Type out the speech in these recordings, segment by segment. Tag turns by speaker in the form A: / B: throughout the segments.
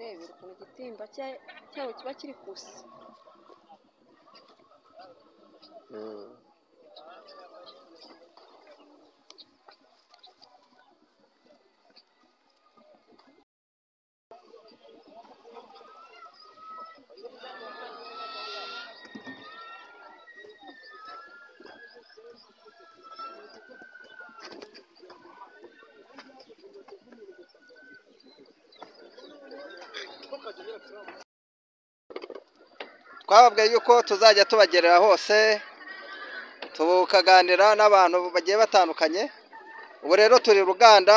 A: Mwirebere ukuntu igitimba cyabo kiba kiri kusa.
B: Twababwiye yuko tuzajya tubagerera hose, tukaganira n'abantu bagiye batandukanye. Ubu rero turi Ruganda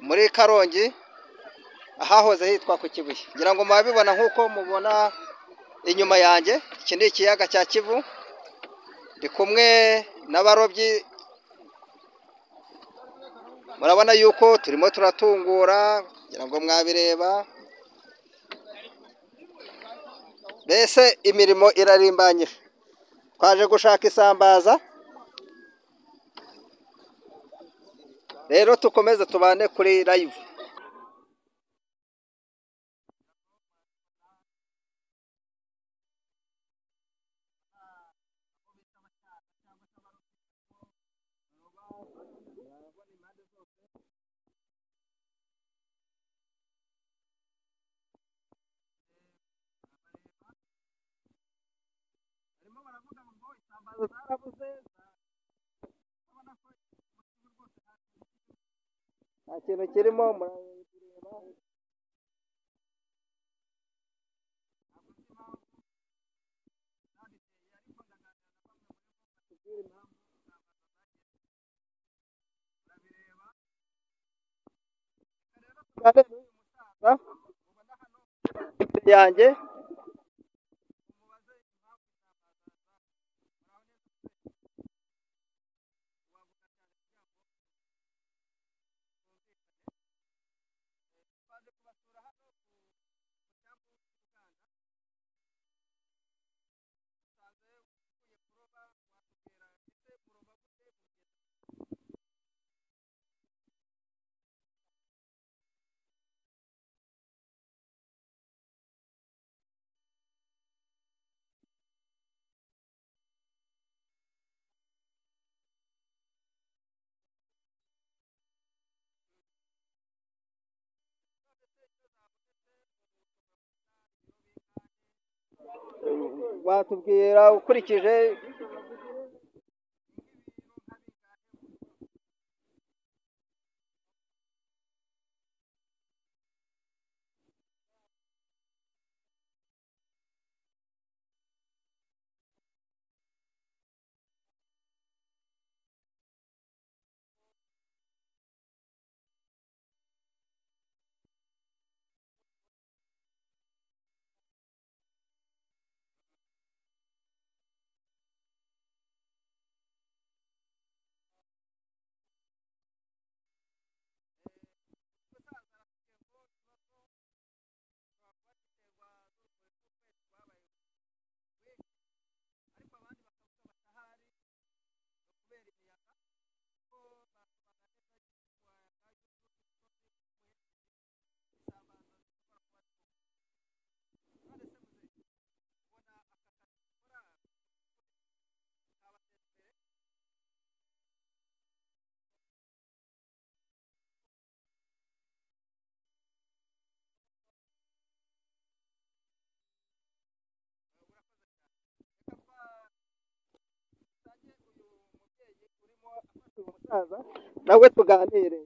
B: muri Karongi, ahahoze hitwa ku Kibuye. Ngira ngo murabibona nk'uko mubona inyuma yanjye, iki ni ikiyaga cya Kivu. Ndi kumwe n'abarobyi, murabona yuko turimo turatungura, ngira ngo mwabireba. Mbese imirimo irarimbanyije, twaje gushaka isambaza. Rero tukomeze tubane kuri live. Nta kintu kirimo, murabireba. Imbere yanjye watubwira ukurikije umusaza nawe tuganire.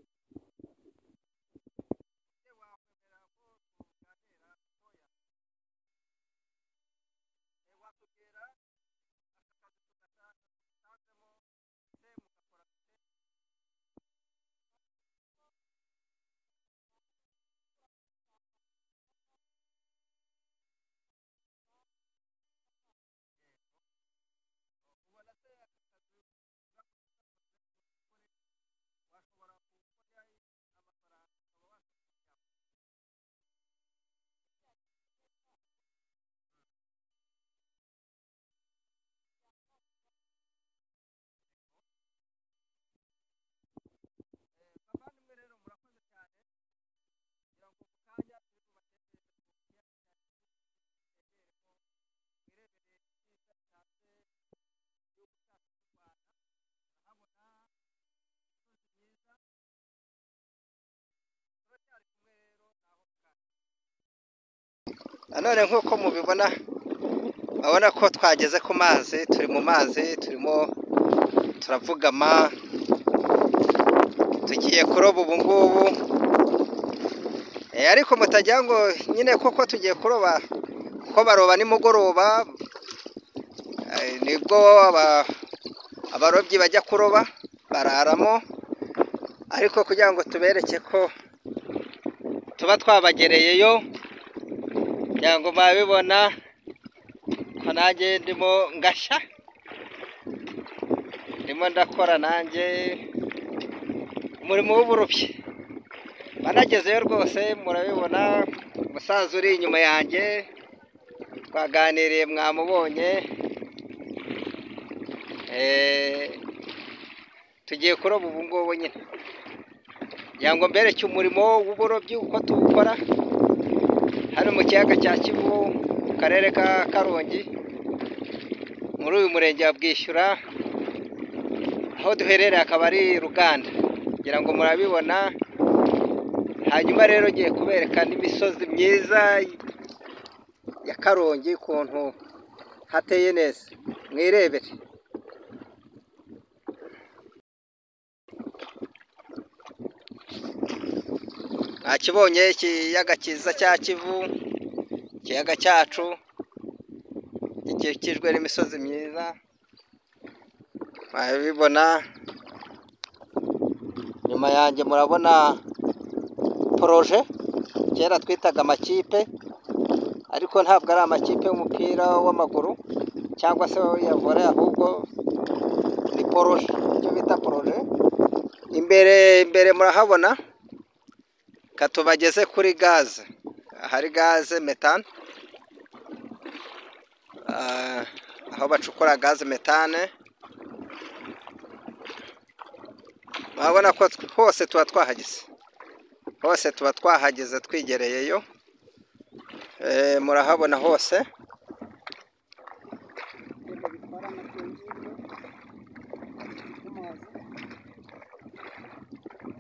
B: Nanone nk'uko mubibona, urabona ko twageze ku mazi, turi mu mazi, turimo turavugama, tugiye kuroba ubu ngubu. Ariko mutagira ngo nyine koko tugiye kuroba, kuko baroba nimugoroba, nibwo abarobyi bajya kuroba bararamo, ariko kugira ngo tubereke ko tuba twabagereyeyo, kugira ngo murabibona ko nanjye ndimo ngashya, ndimo ndakora nanjye umurimo w'uburobyi. Banagezeyo rwose murabibona, umusaza uri inyuma yanjye twaganiriye mwamubonye. Tugiye kuroba ubu ngubu nyine, kugira ngo mbereke umurimo w'uburobyi uko tuwukora hano mu kiyaga cya Kivu, mu karere ka Karongi, muri uyu murenge wa Bwishyura, aho duherereye akaba ari Ruganda, kugira ngo murabibona. Hanyuma rero ngiye kubereka n'imisozi myiza ya Karongi ukuntu hateye neza, mwirebere. Mwakibonye ikiyaga cyiza cya Kivu, ikiyaga cyacu gikikijwe n'imisozi myiza, murabibona. Nyuma yanjye murabona poroje kera twitaga amakipe, ariko ntabwo ari amakipe y'umupira w'amaguru cyangwa se ya vore, ahubwo ni poroje, icyo bita poroje. Imbere imbere murahabona, katubageze kuri gaze, ahari gaze metane, aho bacukura gaze metane. Murabona ko hose tuba twahageze, hose tuba twahageze twigereyeyo. Murahabona hose.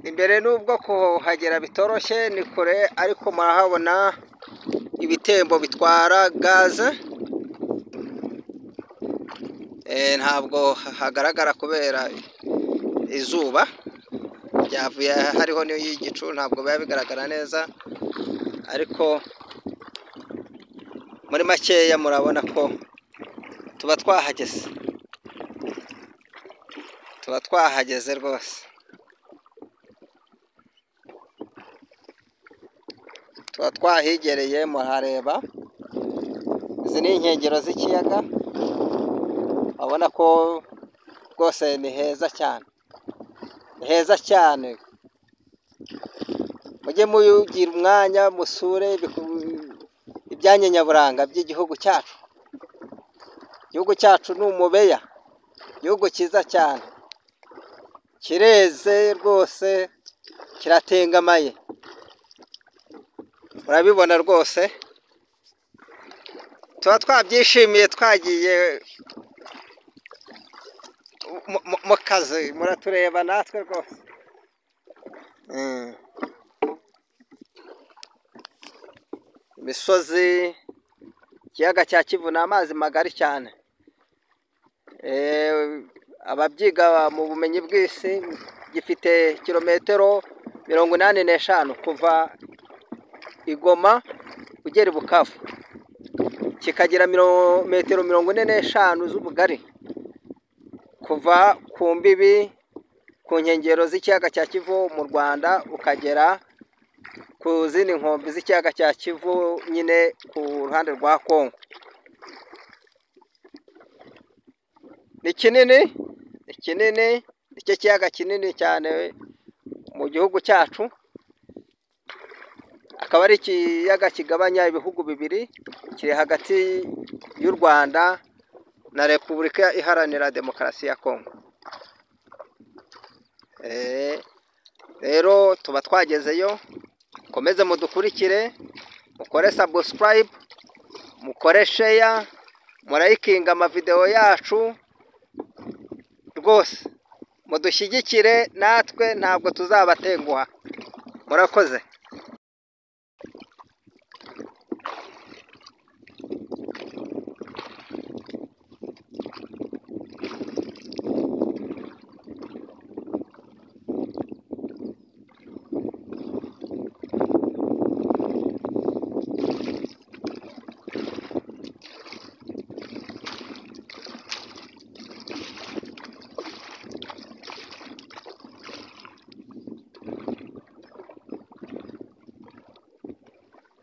B: Imbere nubwo kuhagera bitoroshye ni kure, ariko murahabona ibitembo bitwara gaze. Ntabwo hagaragara kubera izuba ryavuye, hariho n'igicu, ntabwo biba bigaragara neza, ariko muri makeya murabona ko tuba twahageze, tuba twahageze rwose. Tuba twahigereye, muhareba. Izi ni inkengero z'ikiyaga, urabona ko rwose ni heza cyane, ni heza cyane. Mujye mugira umwanya musure ibyanya nyaburanga by'igihugu cyacu. Igihugu cyacu ni umubeya, igihugu cyiza cyane, kireze rwose, kiratengamaye, murabibona rwose. Tuba twabyishimiye, twagiye mu kazi, muratureba natwe rwose. Imisozi, ikiyaga cya Kivu ni amazi magari cyane. Ababyiga mu bumenyi bw'isi, gifite kilometero 85 kuva i Goma ugera i Bukavu, kikagira metero 45 z'ubugari kuva ku mbibi ku nkengero z'ikiyaga cya Kivu mu Rwanda ukagera ku zindi nkombe z'ikiyaga cya Kivu nyine ku ruhande rwa Kongo. Ni kinini, ni kinini, nicyo kiyaga kinini cyane mu gihugu cyacu, akaba ari ikiyaga kigabanya ibihugu bibiri, kiri hagati y'u Rwanda na Repubulika Iharanira Demokarasi ya Kongo. Rero tuba twagezeyo, mukomeze mudukurikire, mukore subscribe, mukore share, murayikinga amavideo yacu rwose, mudushyigikire natwe ntabwo tuzabatenguha. Murakoze.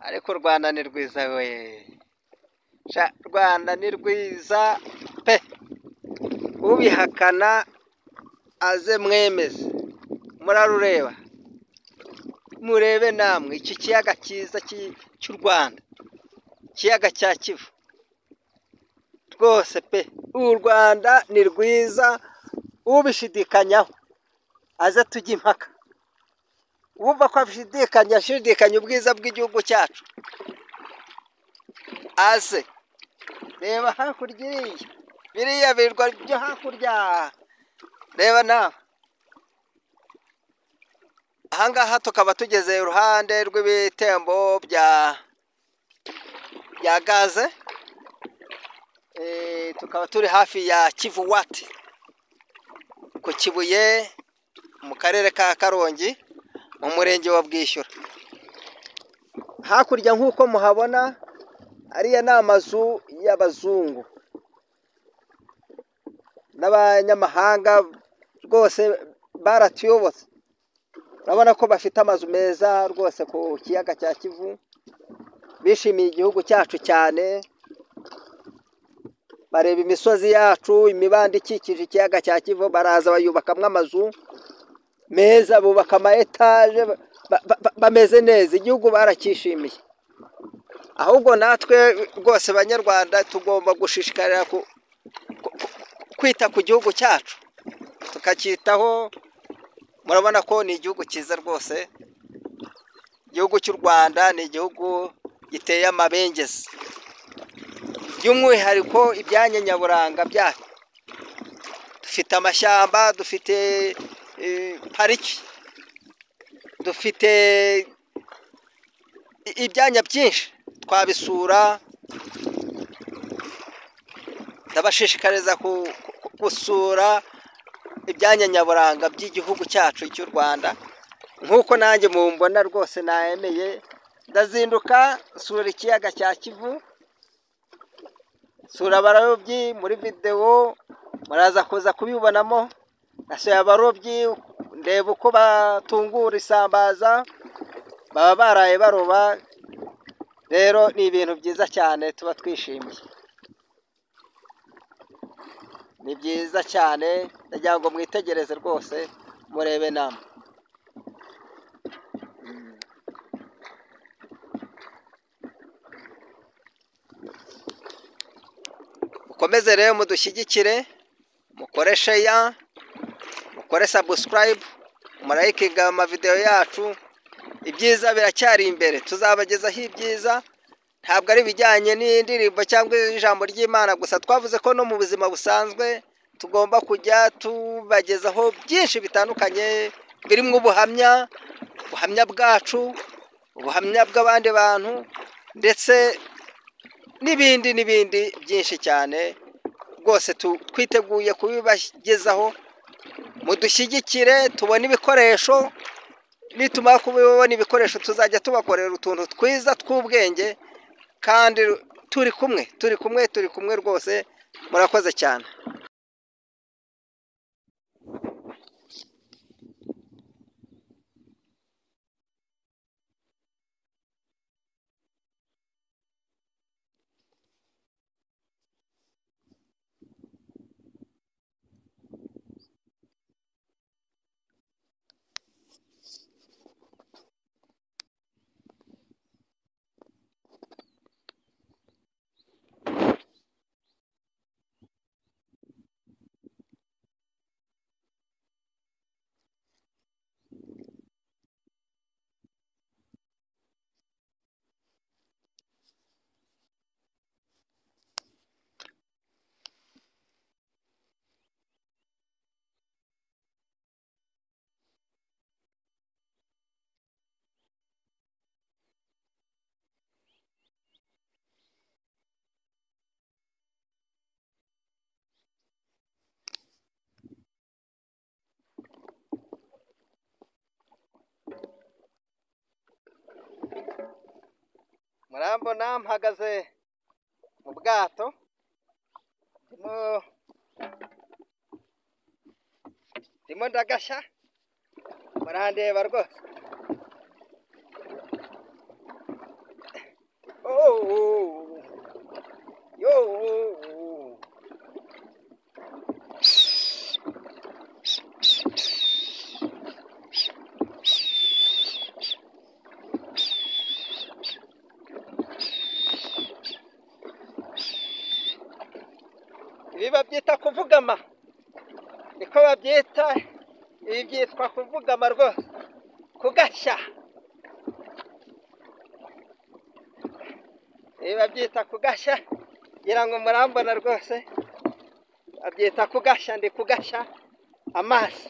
B: Ariko u Rwanda ni rwiza we, Rwanda ni rwiza pe, ubihakana aze mwemeze. Murarureba, murebe namwe iki kiyaga cyiza cy'u Rwanda, ikiyaga cya Kivu rwose pe, u Rwanda ni rwiza, ubishidikanyaho aze tujye impaka. Wumva ko ashidikanya, ashidikanya ubwiza bw'igihugu cyacu, aze. Reba hakurya iriya, biriya birwa byo hakurya, reba nawe. Ahangaha tukaba tugeze iruhande rw'ibitembo bya gaze, tukaba turi hafi ya Kivu Wati ku Kibuye mu karere ka Karongi mu murenge wa Bwishyura. Hakurya nk'uko muhabona, ariya ni amazu y'abazungu n'abanyamahanga rwose baratuyobotse. Urabona ko bafite amazu meza rwose ku kiyaga cya Kivu, bishimiye igihugu cyacu cyane, bareba imisozi yacu, imibande ikikije ikiyaga cya Kivu, baraza bayubakamo amazu meza, bubaka ama etaje, bameze neza, igihugu baracyishimiye. Ahubwo natwe rwose Banyarwanda tugomba gushishikarira kwita ku gihugu cyacu, tukacyitaho. Murabona ko ni igihugu cyiza rwose, igihugu cy'u Rwanda ni igihugu giteye amabengeza, by'umwihariko ibyanya nyaburanga byacu. Dufite amashyamba, dufite pariki, dufite ibyanya byinshi twabisura. Ndabashishikariza gusura ibyanya nyaburanga by'igihugu cyacu cy'u Rwanda, nk'uko nanjye mumbona rwose nayemeye. Ndazinduka nsura ikiyaga cya Kivu, nsura abarobyi muri videwo, muraza kuza kubibonamo. Nasuye abarobyi, ndeba uko batungura isambaza, baba baraye baroba. Rero ni ibintu byiza cyane tuba twishimiye, ni byiza cyane. Ndagira ngo mwitegereze rwose, murebe namwe. Mukomeze rero mudushyigikire, mukore share, mukore subscribe, murayikinga amavideo yacu. Ibyiza biracyari imbere, tuzabagezaho ibyiza. Ntabwo ari ibijyanye n'indirimbo cyangwa ijambo ry'Imana gusa, twavuze ko no mu buzima busanzwe tugomba kujya tubagezaho byinshi bitandukanye, birimo ubuhamya, ubuhamya bwacu, ubuhamya bw'abandi bantu, ndetse n'ibindi n'ibindi byinshi cyane. Rwose twiteguye kubibagezaho. Mudushyigikire tubone ibikoresho, nitumara kubibona ibikoresho tuzajya tubakorera utuntu twiza tw'ubwenge, kandi turi kumwe, turi kumwe, turi kumwe rwose. Murakoze cyane. Murambona mpagaze mu bwato, ndimo ndagashya, murandeba rwose. Babyita kuvugama, niko babyita. Ibi byitwa kuvugama rwose, kugashya. Ibi babyita kugashya, ngira ngo murambona rwose, babyita kugashya. Ndi kugashya amazi.